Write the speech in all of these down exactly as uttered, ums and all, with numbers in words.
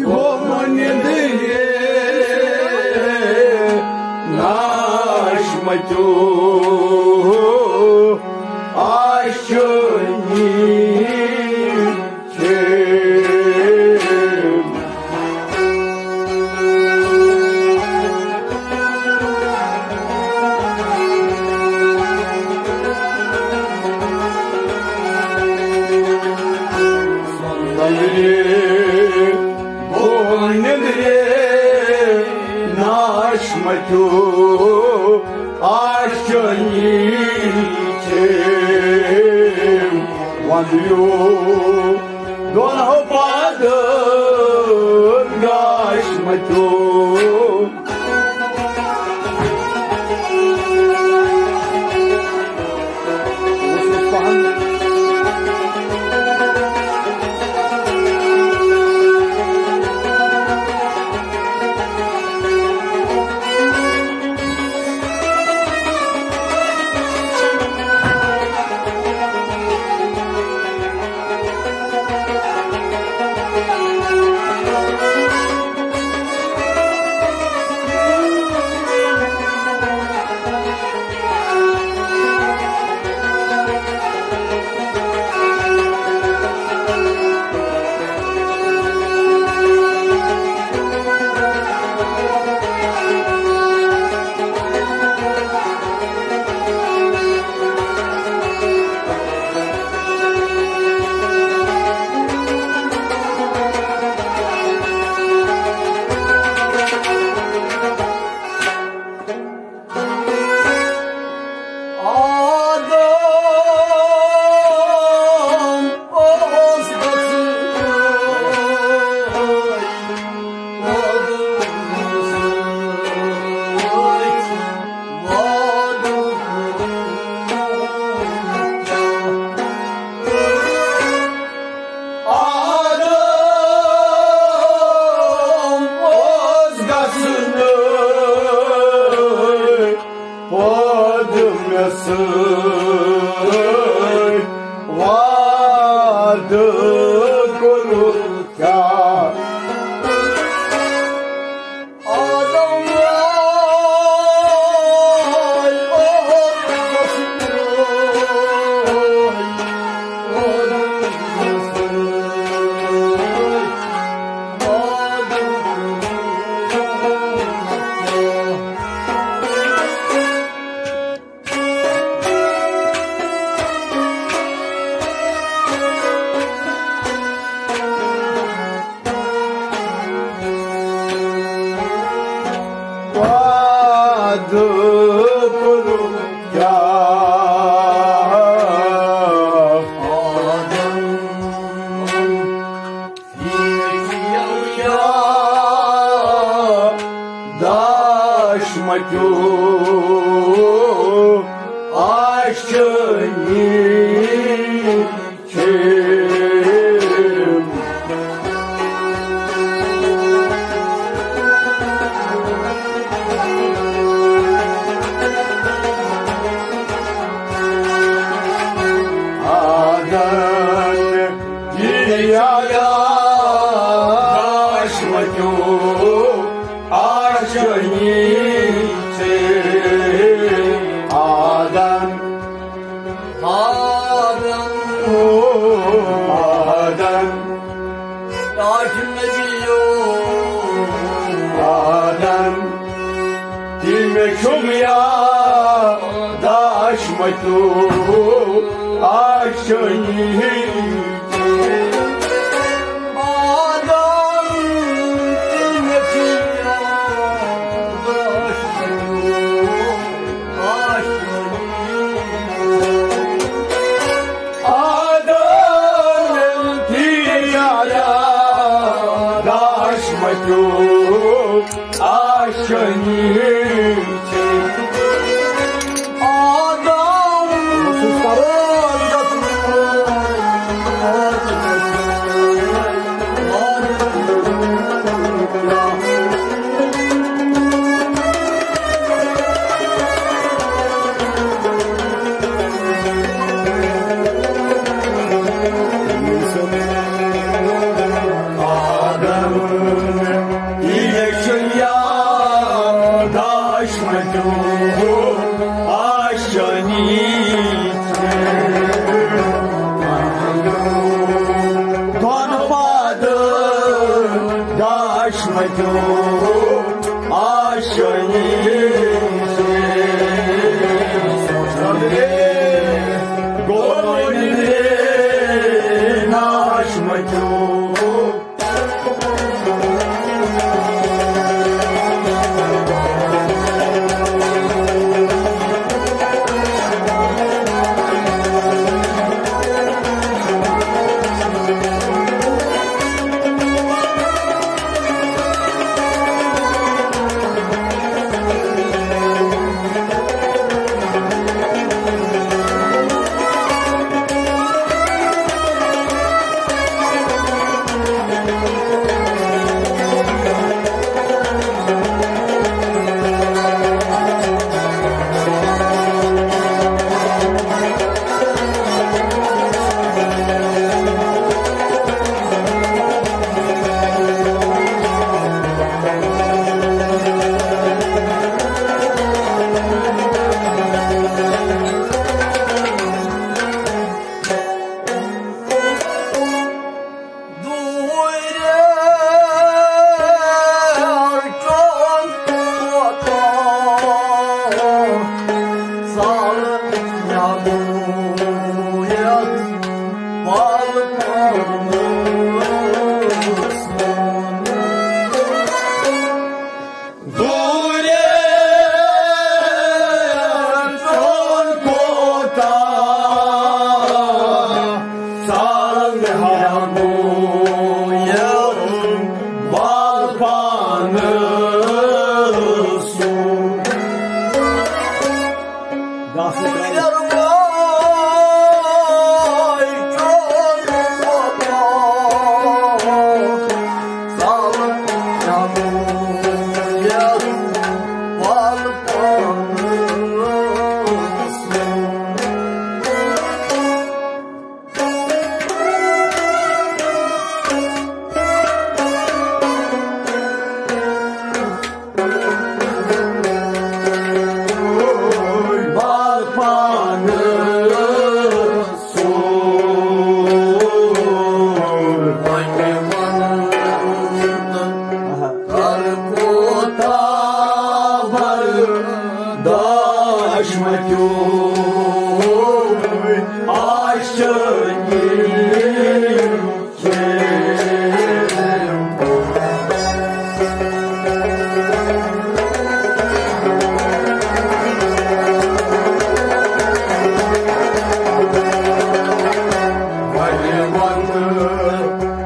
ووٚن نِندرِ ناش مَتیو آشٲنی چھِ۔ نِندرِ گوٚو نِندرِ ناش مَتیو آشٲنی چھِ۔ وَندیو دۄنہو پادن گاش مَتیو۔ آدم اوس گژھُن وعدٕ۔ آدم اوس گژھُن پٲدٕ مےٚ سۭتۍ وعدٕ کوٚرُتھ کیٛاہ؟ آدم وٲلۍ اوس گژھُن وعدٕ کوٚرُتھ کیٛاہ؟ آدم یاداش مَتیو آشٲنی چھِ۔ آدم یاداش مَتیو آشٲنی چھِ۔ آدم، آدم، آدم، آدم نبیو، آدم، تٔمۍ چھُم یاداش مَتیو آشٲنی۔ آدم، تٔمۍ چھُم یاداش مَتیو آشٲنی۔ آدم، تٔمۍ یاداش مَتیو آشٲنی چھِ۔ آدم، آدم،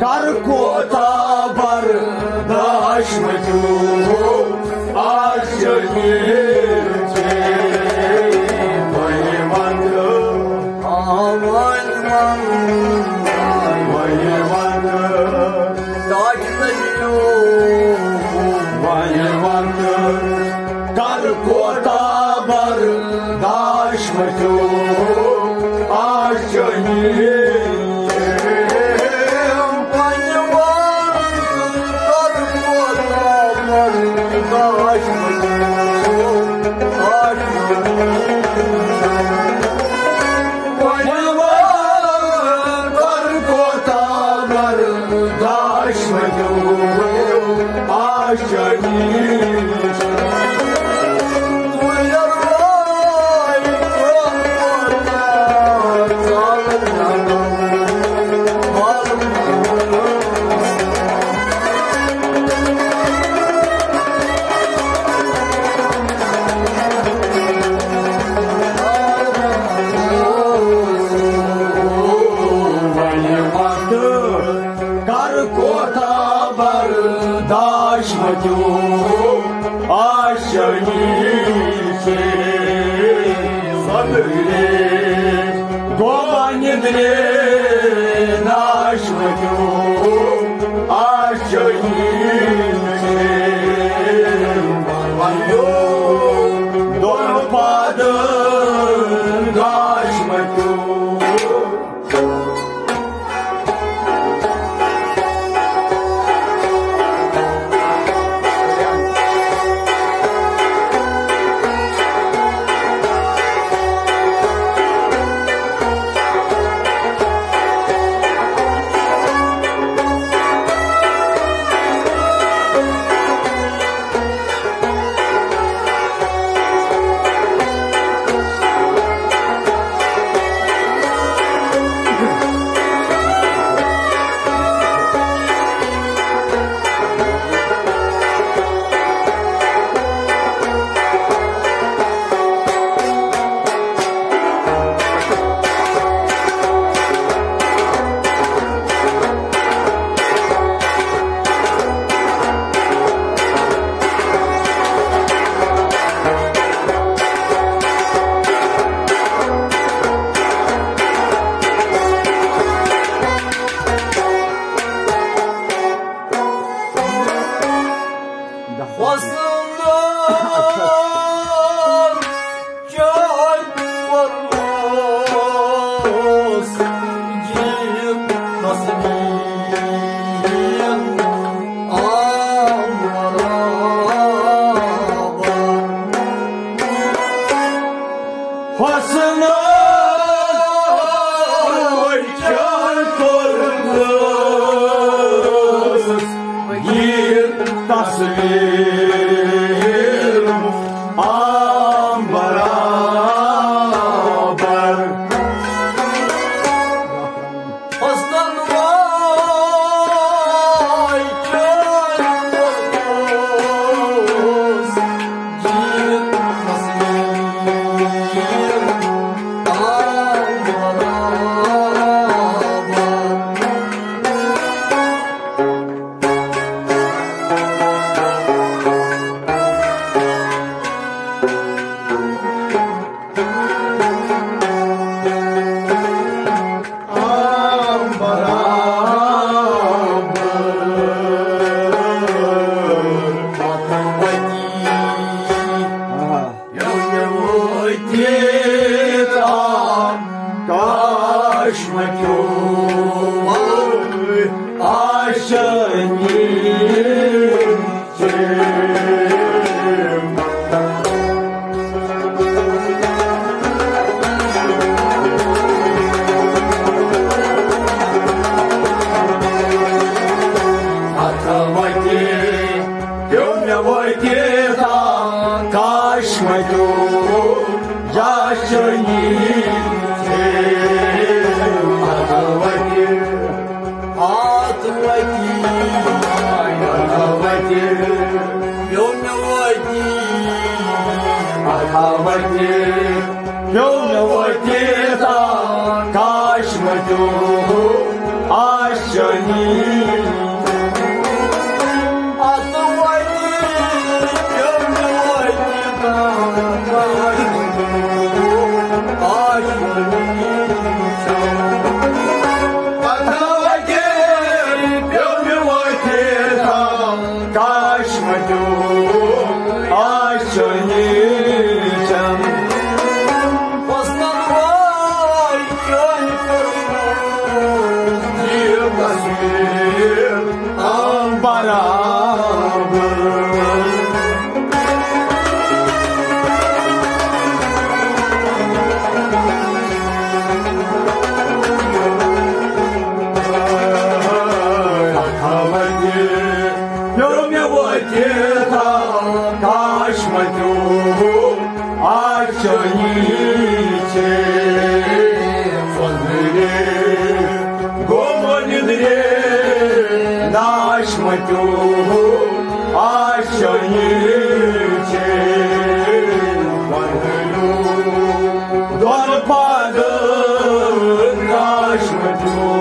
کر کوتاہ برداش مچو آشقی چے وۄنۍ وَنہٕ۔ آ، وۄنۍ وَنہٕ۔ وۄنۍ وَنہٕ۔ تاج نبیو۔ وۄنۍ وَنہٕ۔ کر کوتاہ برداش مچو آشقی۔ کر کوتاہ برداش مچو آشقی چے۔ صدرے گوبا نندرے ناش مچو آشقی چے۔ وَنیو دۄن پادن گاش مچو۔ حسنٕچ کوٚرمٕژ یہِ تصویر عام برابر۔ حسنن وای چٲنۍ کوٚرمٕژ یہِ تصویر عام برابر۔ ہتھ وتی پیوٚو مےٚ وتی تام کاش مَتیو جاشٲنی۔ ہتھ وتی، ہتھ وتی، ہتھ وتی پیوٚو مےٚ وتی، ہتھ وتی پیوٚو مےٚ وتی تام کاش مَتیو آشٲنی۔ ہتھ وتی پیوٚو مےٚ وتی تام کاش مَتیو آشٲنی۔ ہتھ وتی پیوٚو مےٚ وتی تام کاش مَتیو آشٲنی۔ حسنن وای چٲنۍ کوٚرمٕژ یہِ تصویر عام برابر۔ ہتھ وتی پیوٚو مےٚ وتی تام کاش مَتیو آشٲنی چھے۔ سۄنٛدرِ گوٚو نِدرِ ناش مَتیو آشٲنی چھے۔ وَنٛدٕلیو دۄن پادَن ناش مَتیو۔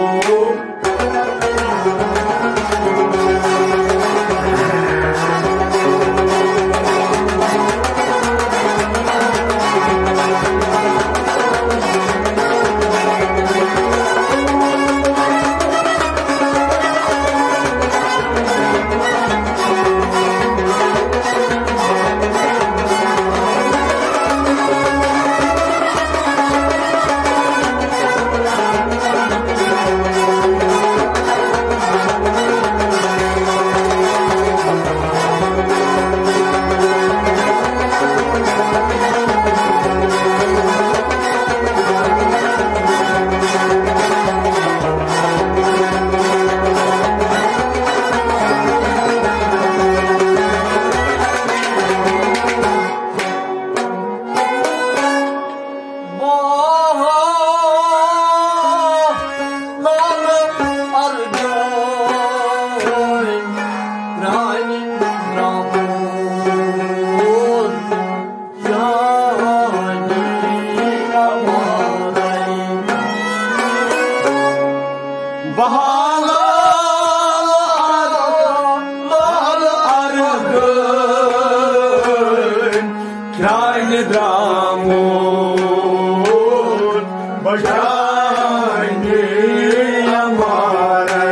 بحال عرض، بحال عرض گٔے، کرٛانہِ درٛامُت بچاونہِ اَمارے۔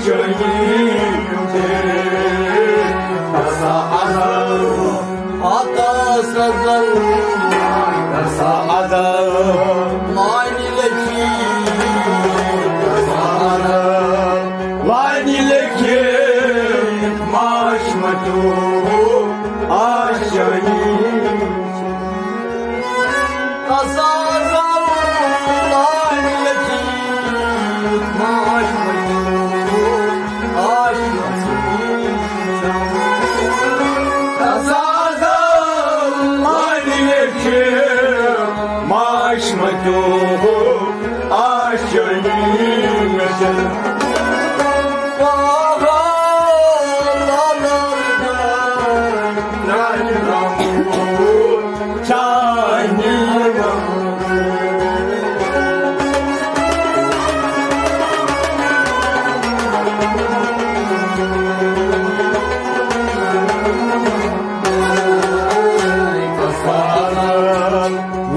شٲہی تھے۔ تسا ازل، آ تسا ازل، تسا ازل، وانی لیکھی، تسا ازل، وانی لیکھی، ماش متو آشانی۔ تسا ازل، وانی لیکھی، ماش متو آشانی۔ تسا ازل، وانی لیکھی، ماش متو آشانی۔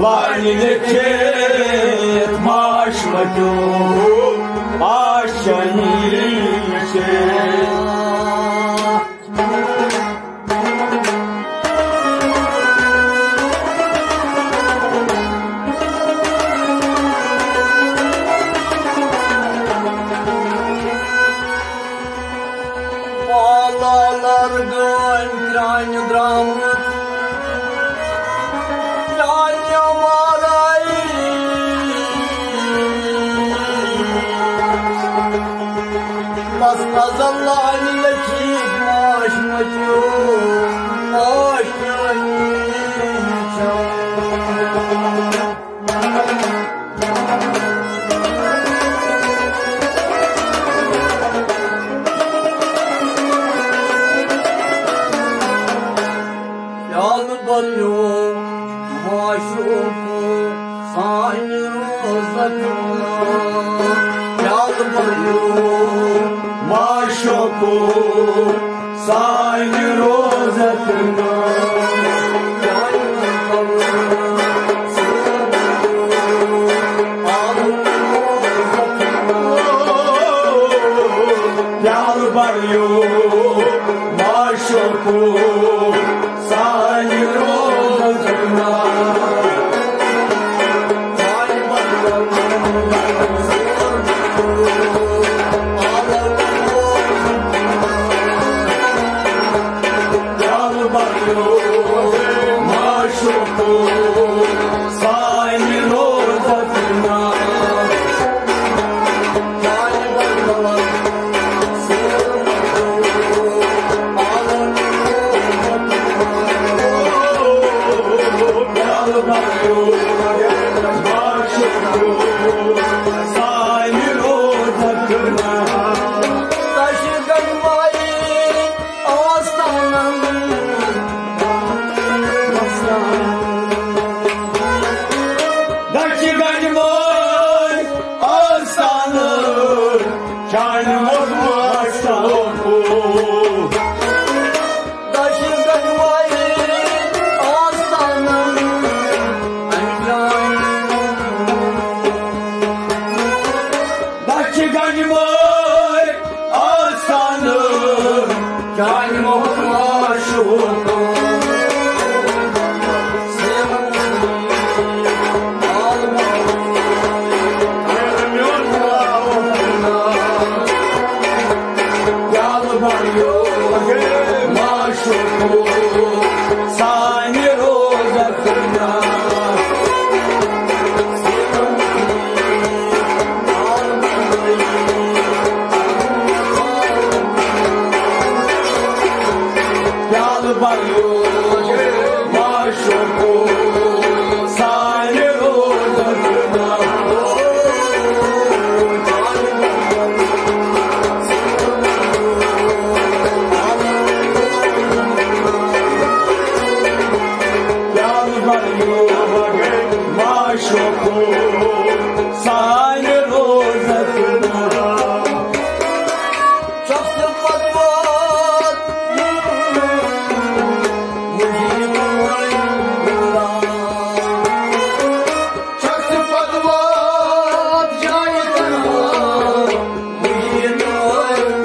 وانی لیکھِتھ ماش متیو آشانی چھے۔ پالالر گٲمۍ ترٛانہِ درٛامٕژ، ترٛانہِ مارے۔ بس ازل لانہِ لیکھِتھ ماش متیو آشانی چھے۔ پیالہٕ بَریو معشوقو سانہِ روزک نام۔ پیالہٕ بَریو معشوقو سانہِ روزک نام۔ پیالہٕ بَریو معشوقو سانہِ روزک نام۔ دچھ گنج مٲلۍ آستانہٕ، چانہِ محبت آستانہٕ۔ دچھ گنج مٲلۍ آستانہٕ، دچھ گنج مٲلۍ آستانہٕ، چانہِ محبت آستانہٕ۔ پیالہٕ بَریو معشوقو سانہِ روزک نام۔ پیالہٕ بَریو معشوقو سانہِ روزک نام۔ پیالہٕ بَریو معشوقو سانہِ روزک نام۔ چھَکھ ژٕ پتہٕ ووت مُجرِم وۄنۍ گُمراہ۔ چھَکھ ژٕ پتہٕ ووت جایہِ تنہا مُجرِم وۄنۍ